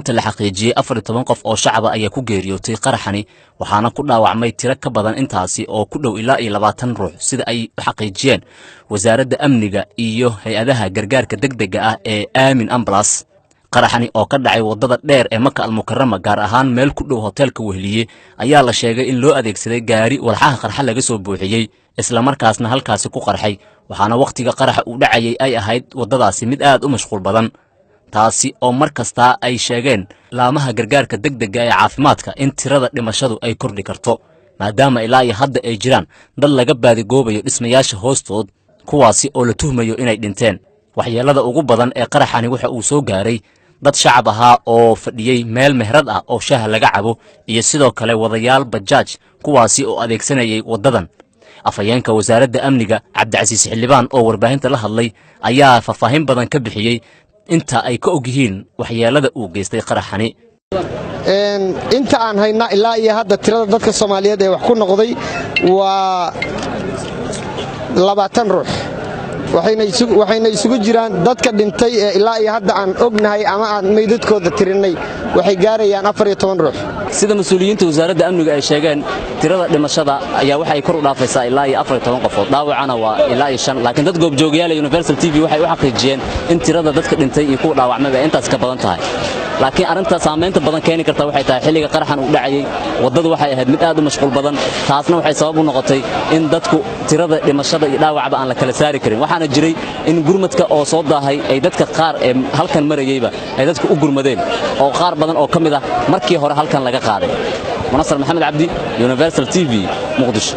Inta la xaqiijiyey, 14 qof oo shacaba ayaa ku geeriyootay qaraxani, waxaana ku dhaawacmay tiro ka badan intaasi oo ku dhow ilaa iyo 20 ruux, sida ay xaqiijiyeen wasaaradda amniga iyo hay-adaha gargaarka degdega ah ee Aamin Ambulance. Qaraxani oo ka dhacay waddada dheer ee Maka Almukarama, gaar ahaan meel ku dhow hoteelka Wehliye, ayaa la sheegay in loo adeegsaday gaari walxaha qarxa laga soo buuxiyey, islamarkaasna halkaasi ku qarxay. Waxaana wakhtiga qaraxa uu dhacayay ay ahayd waddadaasi mid aad u mashquul badan, taasi oo mar kastaa ay sheegeen laamaha gargaarka degdega ee caafimaadka in tirada dhimashadu ay kordhi karto, maadaama ilaa iyo hadda ay jiraan dad laga baadigoobayo dhismayaasha hoostood, kuwaasi oo la tuhmayo inay dhinteen. Waxyeellada ugu badan ee qaraxani waxa uu soo gaaray dad shacab ahaa oo fadhiyey meel mehrad ah oo shaaha laga cabo, iyo sidoo kale wadayaal bajaaj, kuwaasi oo adeegsanayay waddadan. Afhayeenka wasaaradda amniga, Cabdicasiis Xildhibaan, oo warbaahinta la hadlay ayaa faahfaahin badan ka bixiyey inta ay ka og yihiin waxyeellada uu geystay qaraxani. Inta aan hayna ilaa iyo hadda, tirada dadka Soomaaliyeed ee wax ku noqday waa 20 ruux, waxayna isugu jiraan dadka dhintay ee ilaa iyo hadda aan ognahay ama aan meydadkooda tirinnay, waxay gaarayaan 14 ruux. Sida mas-uuliyiinta wasaaradda amniga ay sheegeen, tirada dhimashada ayaa waxay kor u dhaafaysaa ilaa iyo 14 qofood, dhaawacana waa ilaa iyo 5. Laakiin dad goobjoogayaal Universal TV waxay u xaqiijiyeen in tirada dadka dhintay iyo kuwa dhaawacmaba ay intaas ka badan tahay. Laakiin arrinta saamaynta badan keeni karta waxay tahay xilliga qaraxan uu dhacayay waddadu waxay ahayd mid aad u mashquul badan, taasna waxay sabab u noqotay in dadku tirada dhimashada iyo dhaawacba aan la kala saari karin. Waxaana jiray in gurmadka oo soo daahay ay dadka qaar ee halkan marayeyba ay dadku u gurmadeen, oo qaar badan oo ka mid ah markii hore halkan laga qaaday. Munasar Maxamed Cabdi, Universal TV, Muqdisho.